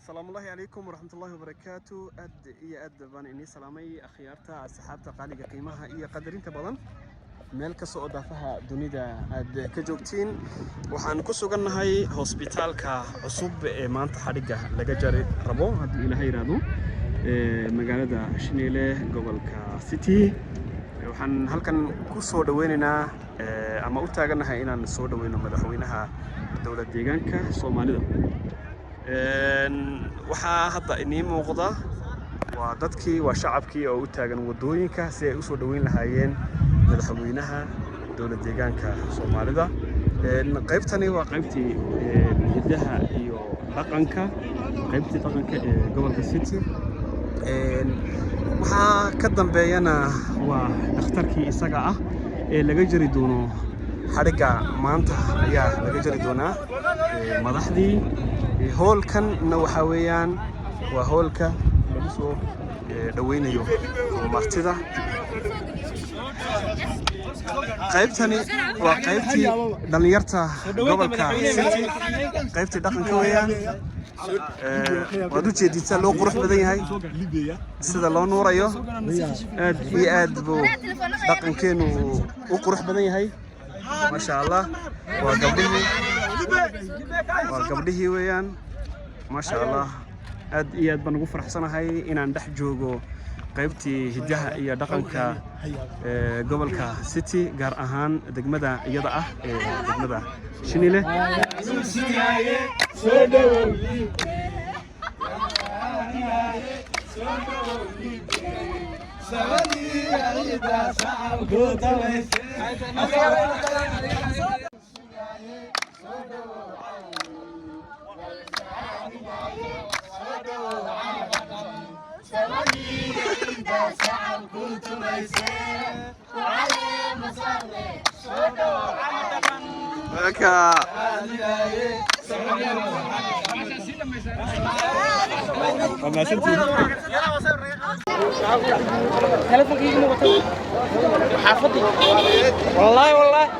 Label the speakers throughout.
Speaker 1: Salaamullaahi calaykum waraxmatullaahi wabarakaatu. Aad iyo aad baan inii salaamay, akhyaarta, asxaabta qaaliga, qiimaha iyo qadarinta badan, meel kasta oo daafaha dunida aad ka joogtiin. Waxaan ku sugannahay hosbitaalka cusub ee maanta xadhigga laga jari rabo, haddii Ilaahay yidhaahdo, ee magaalada Shiniile, gobolka City. Waxaan halkan ku soo dhaweynaynaa ama u taagannahay inaan soo dhaweyno madaxweynaha dowlad deegaanka Soomaalida. Waxaa hadda inii muuqda waa dadkii, waa shacabkii oo u taagan waddooyinka si ay usoo dhaweyn lahaayeen madaxweynaha dowlad deegaanka Soomaalida. Qaybtani waa qaybtii hiddaha iyo dhaqanka, qaybtii dhaqanka ee gobolka City. Waxaa ka dambeeyana waa dhakhtarkii isaga ah ee laga jari doono xadhigga. Maanta ayaa laga jari doonaa madaxdii. Hoolkanna waxaa weeyaan waa hoolka lagu soo dhaweynayo martida. Qaybtani waa qaybtii dhallinyarta gobolka City, qaybtii dhaqanka weeyaan. Waad u jeedid sida loo qurux badan yahay, sida loo nuurayo. Aad iyo aad buu dhaqankeenu u qurux badan yahay, maasha Allah. Waa gabdhihii, waa gabdhihii weeyaan, maasha Allah. Aad iyo aad baan ugu faraxsanahay inaan dhex joogo qaybtii hiddaha iyo dhaqanka ee gobolka City, gaar ahaan degmada iyada ah ee degmada Shinile. Marka waa mahadsantihiin.
Speaker 2: Telefonkayga ma wato xaafadii, wallaahi wallaahi.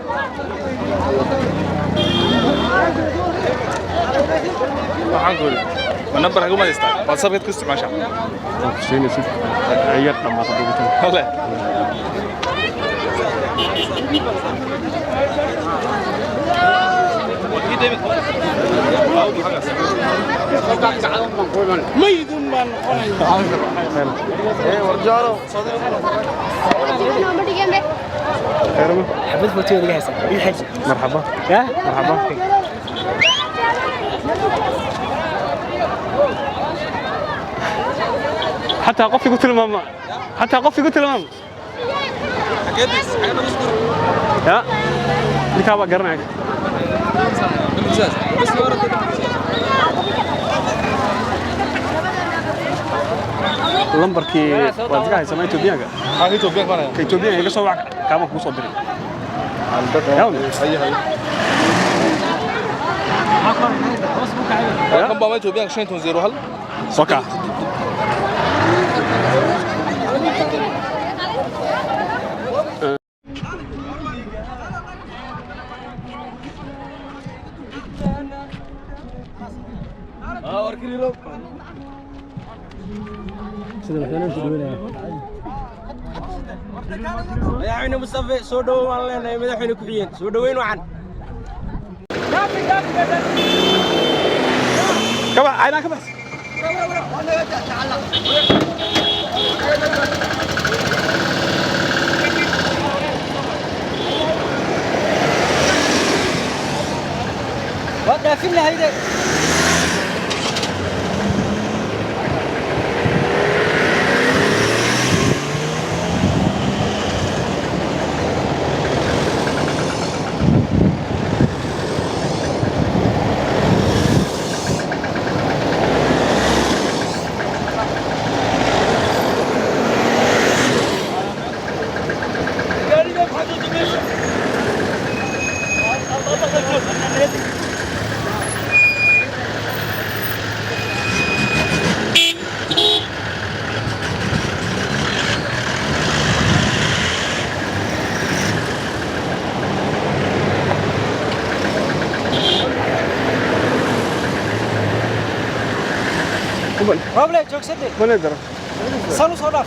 Speaker 3: Waxaan ku yidhi, ma nambar hagu madaystaa WhatsAppkeed ku isticmaashaa?
Speaker 1: Waan ku siinaysid yar dhammaata duubitaan.
Speaker 3: Wale.
Speaker 2: Maydun baan noqonaya. Xabad foto iga haysa ii xaji.
Speaker 1: Marxaba.
Speaker 2: Ya.
Speaker 1: Marxaba. Xataa qof igu tilmaama, xataa qof igu tilmaama ya ninkaa baa garanaya. Lambarkii waad iga haysamaa Etoobiyaanka? Ka Etoobiyaanka iga soo wac, kaama kugu soo diray. Yawni.
Speaker 3: Kan baa Etoobiyaanka 501.
Speaker 1: Waka.
Speaker 2: Madaxweyne Mustafe, soo dhowow waan leenahay. Madaxweyne ku-xigeen, soo dhoweyn wacan.
Speaker 1: Kabax caynaan ka bax.
Speaker 2: Waa dhaafin lahayde. Roble joogsade.
Speaker 1: Bane daro.
Speaker 2: San u soo dhaaf.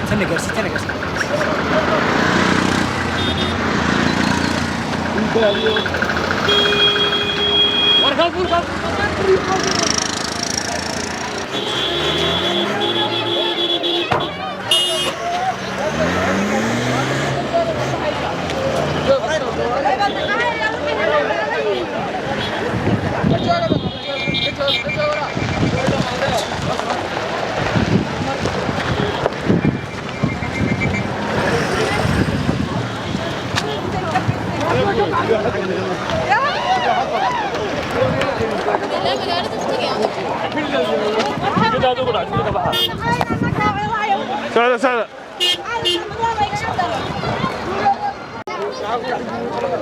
Speaker 2: Tana gaarsi, tana gaarsi.
Speaker 3: Socda, socda.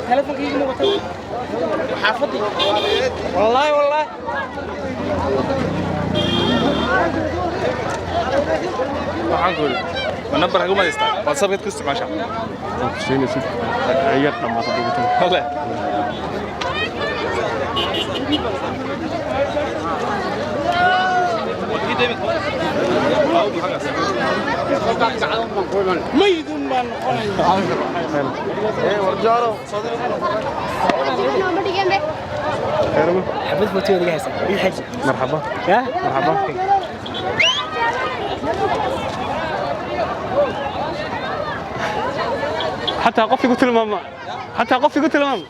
Speaker 2: Telefonkayga ma wato. Xaafadii. Wallahi wallahi.
Speaker 3: Waxaan ku idhi, ma nambar hagu madaystaa? WhatsAppkeed ku isticmaashaa?
Speaker 1: Siinaysid yar dhammaata duubitaan.
Speaker 3: Walle.
Speaker 2: Maydun baan noqonayaa.
Speaker 1: Khayrama.
Speaker 2: Xabad foto iga haysa. Ii xaji.
Speaker 1: Marxaba.
Speaker 2: Ya?
Speaker 1: Marxaba. حتى قف قلت لماما، حتى قف قلت لماما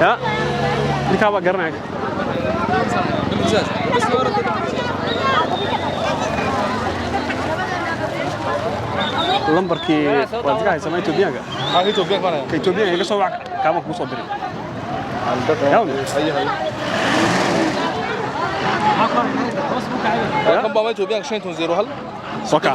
Speaker 1: يا ninkaa baa garanaya. Lambarkii waad iga haysamaa Etoobiyaanka?
Speaker 3: Haa, Etoobiyaanka baan hayaa.
Speaker 1: Ka Etoobiyaanka iga soo wac, kaama kugu soo diray. Yawni.
Speaker 3: Kan baa Etoobiyaanka 501.
Speaker 1: Waka.